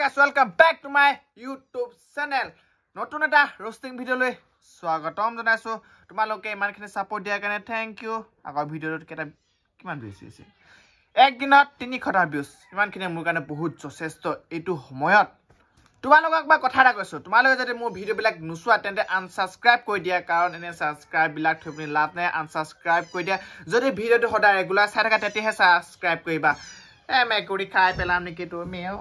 Guys, welcome back to my YouTube channel. নতুন এটা roasting ভিডিঅ'লৈ স্বাগতম জনাইছোঁ। তোমালোকে ইমানখিনি ছাপোৰ্ট দিয়াৰ কাৰণে thank U. আগৰ ভিডিঅ'টোত কেইটা কিমান ভিউজ হৈছে? একদিনত 300টা ভিউজ, ইমানখিনি মোৰ কাৰণে বহুত যথেষ্ট এইটো সময়ত। তোমালোকক মই কথা এটা কৈছোঁ, তোমালোকে যদি মোৰ ভিডিঅ'বিলাক নোচোৱা তেন্তে আনছাবস্ক্ৰাইব কৰি দিয়া, কাৰণ এনে ছাবস্ক্ৰাইববিলাক থৈ পিনি লাভ নাই। আনছাবস্ক্ৰাইব কৰি দিয়া। যদি ভিডিঅ'টো সদায় ৰেগুলাৰ চাই থাকা তেতিয়াহে ছাবস্ক্ৰাইব কৰিবা। এ মেকুৰী খাই পেলাম নেকি তুমিও?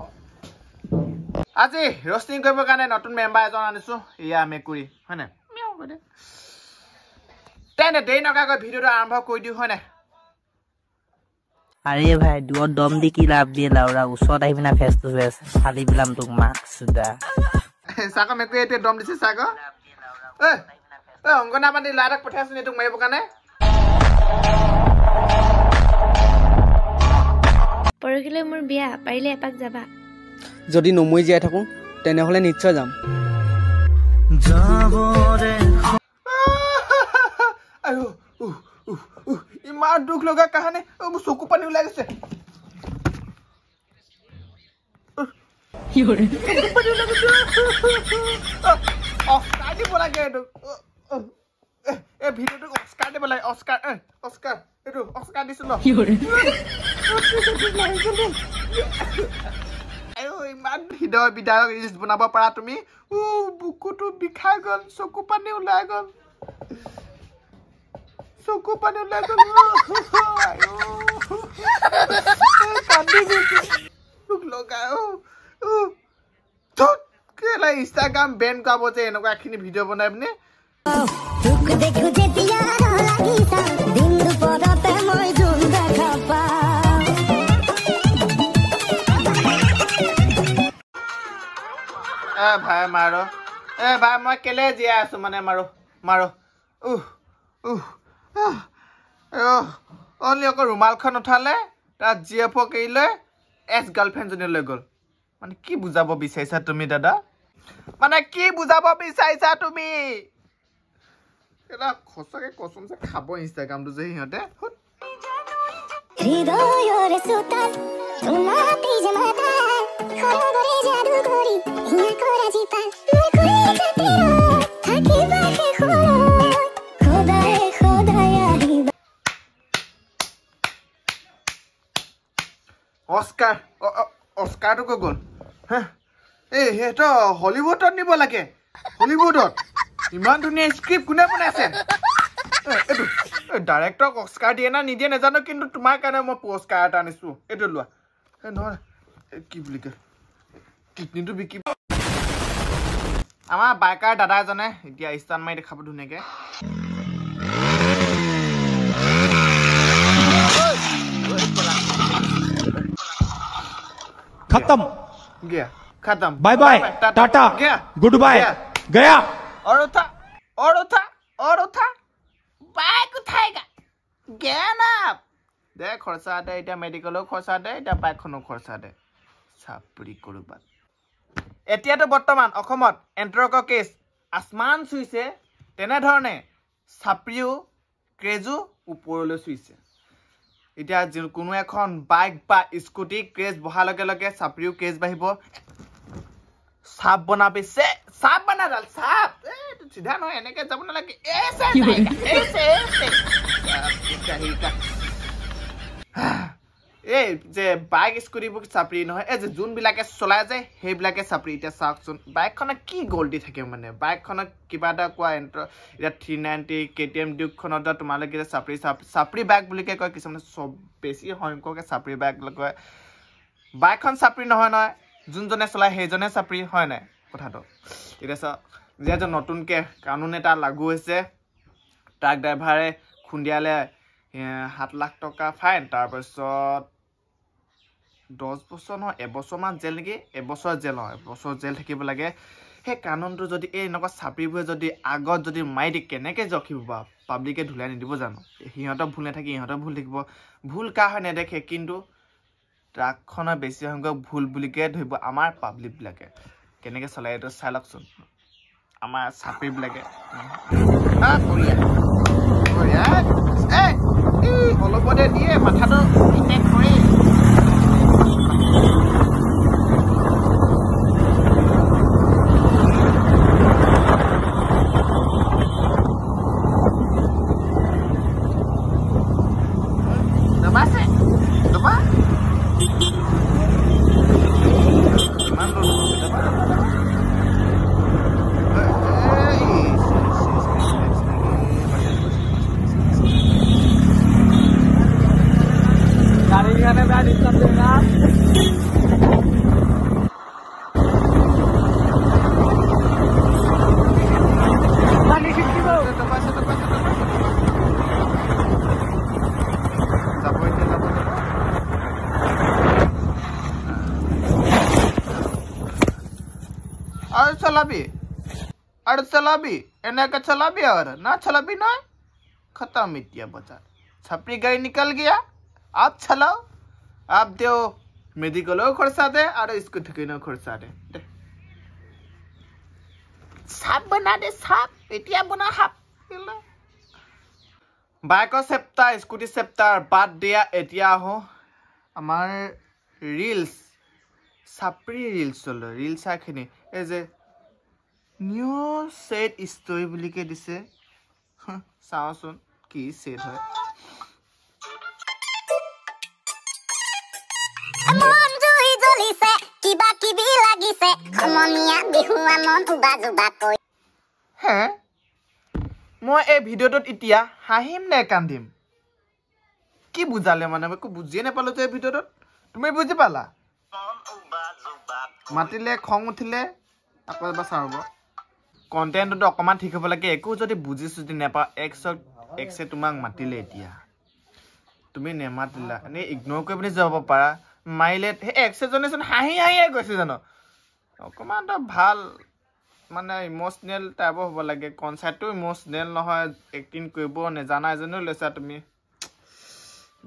আজি ৰোষ্টিং কৰিবৰ কাৰণে নতুন মেম্বাৰ এজন আনিছোঁ, এয়া মেকুৰী, হয় নাই? তেন্তে দেৰি নকৰাকৈ ভিডিঅ'টো আৰম্ভ কৰি দিওঁ, হয় নাই? আৰে ভাই, দূৰত দম দি কি লাভ দিয়ে লাউৰা, ওচৰত আহি পিনে ফেচ টু ফেচ ফালি পেলাম তোক মাক চুদা। চাক মেকুৰী এইটোৱে দম দিছে চাক। ঐ অংগনাবাদী ল'ৰা এটাক পঠিয়াইছোন এইটোক মাৰিবৰ কাৰণে। পৰহিলৈ মোৰ বিয়া, পাৰিলে এপাক যাবা। যদি নমৰি জীয়াই থাকোঁ তেনেহ'লে নিশ্চয় যাম। আৰু ইমান দুখ লগা কাহানী, মোৰ চকু পানী ওলাই গৈছে। অস্কাৰ দিব লাগে এইটো, এই ভিডিঅ'টোক অস্কাৰ দিব লাগে। অস্কাৰ, অস্কাৰ, এইটো অস্কাৰ দিছো ন। ইমান হৃদয় বিদাৰক ৰিলচ বনাব পাৰা তুমি। বুকুটো বিষাই গ'ল, চকু পানী ওলাই গ'ল, চকু পানী ওলাই গ'ল, কান্দি গৈছে দুখ লগা। ইনষ্টাগ্ৰাম বেন কৰাব যে এনেকুৱাখিনি ভিডিঅ' বনাই পিনে। এ ভাই মাৰো, এ ভাই মই কেলে জীয়াই আছো মানে, মাৰো মাৰো। উহ উহ অনলি অকল ৰুমালখন উঠালে, তাত জি এফক এৰিলে, এক্স গাৰ্লফ্ৰেণ্ডজনী লৈ গ'ল। মানে কি বুজাব বিচাৰিছা তুমি দাদা? মানে কি বুজাব বিচাৰিছা তুমি? সঁচাকে কচম যে খাব ইনষ্টাগ্ৰামটো যে সিহঁতে। অস্কাৰ, অস্কাৰটো কৈ গ'ল। এই সিহঁতৰ হলিউডত নিব লাগে, হলিউডত ইমান ধুনীয়া স্ক্ৰিপ্ট কোনে বনাইছে? এইটো ডাইৰেক্টৰক অস্কাৰ দিয়ে না নিদিয়ে নাজানো, কিন্তু তোমাৰ কাৰণে মই পুৰস্কাৰ এটা আনিছোঁ, এইটো লোৱা। নহয় কি বুলি কয়, কিডনীটো বিকি। আমাৰ বাইকাৰ দাদা এজনে এতিয়া ষ্টাণ্ট মাৰি দেখাব ধুনীয়াকে। खत्म गया, खत्म, बाय बाय टाटा गया, गुड बाय गया। और उठा, और उठा, और उठा, বাইক উঠাएगा গয়া না। দে খৰচা দে, এতিয়া মেডিকেলো খৰচা দে, এতিয়া বাইকখনো খৰচা দে, চাপৰি কৰবাত। এতিয়াতো বৰ্তমান অসমত এণ্ট্ৰকৰ কেছ আসমান চুইছে, তেনেধৰণে চাপৰিও ক্ৰেজো ওপৰলৈ চুইছে। এতিয়া কোনো এখন বাইক বা স্কুটি ক্ৰেজ বহাৰ লগে লগে চাপৰিও ক্ৰেজ বাঢ়িব। চাপ বনাবি, চাপ বনাডাল চাপ, এইটো চিধা নহয়, এনেকে যাব নালাগে। এই যে বাইক স্কুটিবোৰ চাপৰি নহয়, এই যে যোনবিলাকে চলাই যায় সেইবিলাকে চাপৰি। এতিয়া চাওকচোন বাইকখনত কি গল্টি থাকে, মানে বাইকখনক কিবা এটা কোৱা এণ্ট্ৰ। এতিয়া 390 KTM ডিউকখনত তোমালোকে যে চাপৰি চাপৰি বাইক বুলিকে কয়, কিছুমানে চব বেছি সংখ্যকে চাপৰি বাইক কয়। বাইকখন চাপৰি নহয় নহয়, যোনজনে চলায় সেইজনে চাপৰি, হয় নাই কথাটো? এতিয়া চাওক, যিহেতু নতুনকৈ কানুন এটা লাগু হৈছে, ট্ৰাক ড্ৰাইভাৰে খুন্দিয়ালে 7 লাখ টকা ফাইন, তাৰপিছত 10 বছৰ নহয় এবছৰমান জেল নেকি, এবছৰ জেল নহয় এবছৰ জেল থাকিব লাগে। সেই কানুনটো যদি এই এনেকুৱা চাপৰিবোৰে যদি আগত যদি মাৰি দিয়ে কেনেকৈ জখিব বাৰু? পাব্লিকে ধুলাই নিদিব জানো? সিহঁতৰ ভুল নাথাকে, ইহঁতৰ ভুল থাকিব। ভুল কাৰ হয় নেদেখে, কিন্তু ট্ৰাকখনৰ বেছি সংখ্যক ভুল বুলিকে ধৰিব আমাৰ পাব্লিকবিলাকে। কেনেকৈ চলাই এইটো চাই লওকচোন আমাৰ চাপৰিবিলাকে। অলপতে দিয়ে মাথাটো কৰে। আৰু চলাবি, আৰু চলাবি, এনেকৈ চলাবি আৰু না চলাবি নহয়, খতম এতিয়া বজাৰ। ছাপৰি গাড়ী নিকল গিয়া, আপ চলাও, আপ দেও মেডিকেলও খৰচা দে আৰু স্কুটিখনো খৰচা দে। সাপ বনা দে, সাপ এতিয়া বনা সাপ। বাইকৰ চেপ্টাৰ, স্কুটি চেপ্টাৰ বাদ দিয়া, এতিয়া আহোঁ আমাৰ ৰিলচ, চাপৰি ৰিলচলৈ। ৰিলচাৰখিনি এই যে নিউ ছেট ষ্টৰি বুলিকে দিছে, চাওঁচোন কি ছেট হয়। হে, মই এই ভিডিঅ'টোত এতিয়া হাঁহিম নে কান্দিম কি বুজালে মানে মই একো বুজিয়ে নাপালো যে এই ভিডিঅ'টোত। তুমি বুজি পালা? মাতিলে খং উঠিলে আকৌ এবাৰ চাব। কণ্টেণ্টটো অকণমান ঠিক হ'ব লাগে, একো যদি বুজি চুজি নাপাওঁ। এক্সক এক্সে তোমাক মাতিলে, এতিয়া তুমি নেমাতিলা, এনেই ইগন'ৰ কৰি পিনি যাব পাৰা। মাৰিলে সেই এক্স এজনেচোন হাঁহি হাঁহিয়ে গৈছে জানো। অকণমান তো ভাল মানে ইম'চনেল টাইপৰ হ'ব লাগে, কনচাৰ্টটো ইম'চনেল নহয়, এক্টিং কৰিব নেজানা এজনীও লৈছা তুমি,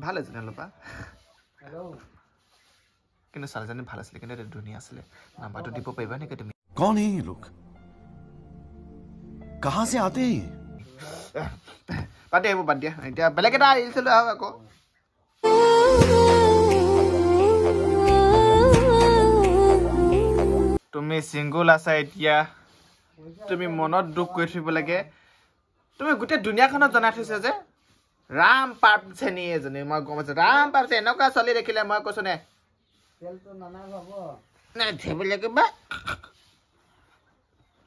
ভাল এজনী ল'বা। কিন্তু ছোৱালীজনী ভাল আছিলে, কিন্তু ধুনীয়া আছিলে। নাম্বাৰটো দিব পাৰিবা নেকি তুমি? कौन है ये लोग, कहाँ से आते हैं? বাদ দিয়া এইবোৰ, বাদ দিয়া। এতিয়া বেলেগ এটা ৰিলচ লৈ আহক আকৌ। তুমি ছিংগল আছা এতিয়া, তুমি মনত দুখ কৰি থব লাগে। তুমি গোটেই দুনীয়াখনত জনাই থৈছা যে ৰাম পাপ চেনি এজনী, মই গম পাইছো ৰাম পাপ চেনি। এনেকুৱা ছোৱালী দেখিলে মই কৈছো নে লাগিব,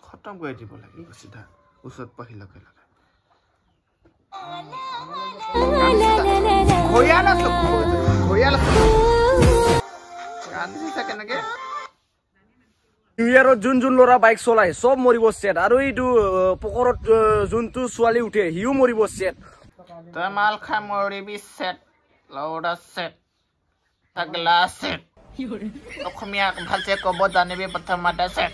খতম কৰি দিব লাগিব চিধা ওচৰত পঢ়ি লগে লগে। ঘৰিয়াল আছো, ঘৰিয়াল আছো, কান্দিছা কেনেকে? নিউ ইয়াৰত যোন যোন ল'ৰা বাইক চলাই চব মৰিব চেট, আৰু এইটো পকৰত যোনটো ছোৱালী উঠে সিও মৰিব চেট। তই মাল খাই মৰিবি চেট, ল'ৰা চেট, পাগলা চেট। অসমীয়া ভালছে ক'ব জানিবি প্ৰথমতে চেট।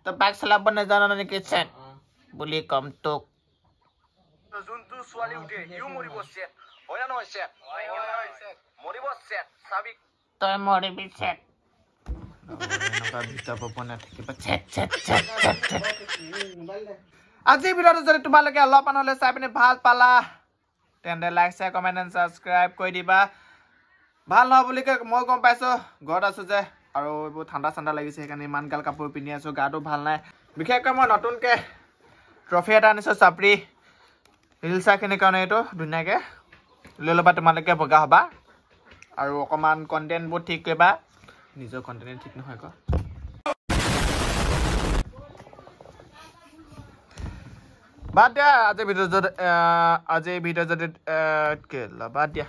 তই বাইক চলাব নাজান নেকি চেট বুলি ক'ম তোক। যোনটো ছোৱালী উঠে সিও মৰিব চেট, হয় না নহয় চেট? মৰিব চেট, চাবি তই মৰিবি চেট। আজিৰ ভিডিঅ'টো যদি তোমালোকে অলপমান হ'লে চাই পিনে ভাল পালা, তেন্তে like, share, comment and subscribe কৰি দিবা। ভাল নহয় বুলি কৈ মই গম পাইছোঁ, ঘৰত আছোঁ যে, আৰু এইবোৰ ঠাণ্ডা চাণ্ডা লাগিছে, সেইকাৰণে ইমান গাল কাপোৰ পিন্ধি আছোঁ, গাটো ভাল নাই। বিশেষকৈ মই নতুনকৈ ট্ৰফি এটা আনিছোঁ চাপৰি ৰিলচাৰখিনিৰ কাৰণে, এইটো ধুনীয়াকৈ লৈ ল'বা তোমালোকে, বগা হ'বা। আৰু অকণমান কণ্টেণ্টবোৰ ঠিক কৰিবা, নিজৰ কণ্টেণ্ট ঠিক নহয় আকৌ। বাদ দিয়া আজিৰ ভিডিঅ' যদি, আজিৰ ভিডিঅ' যদি বাদ দিয়া।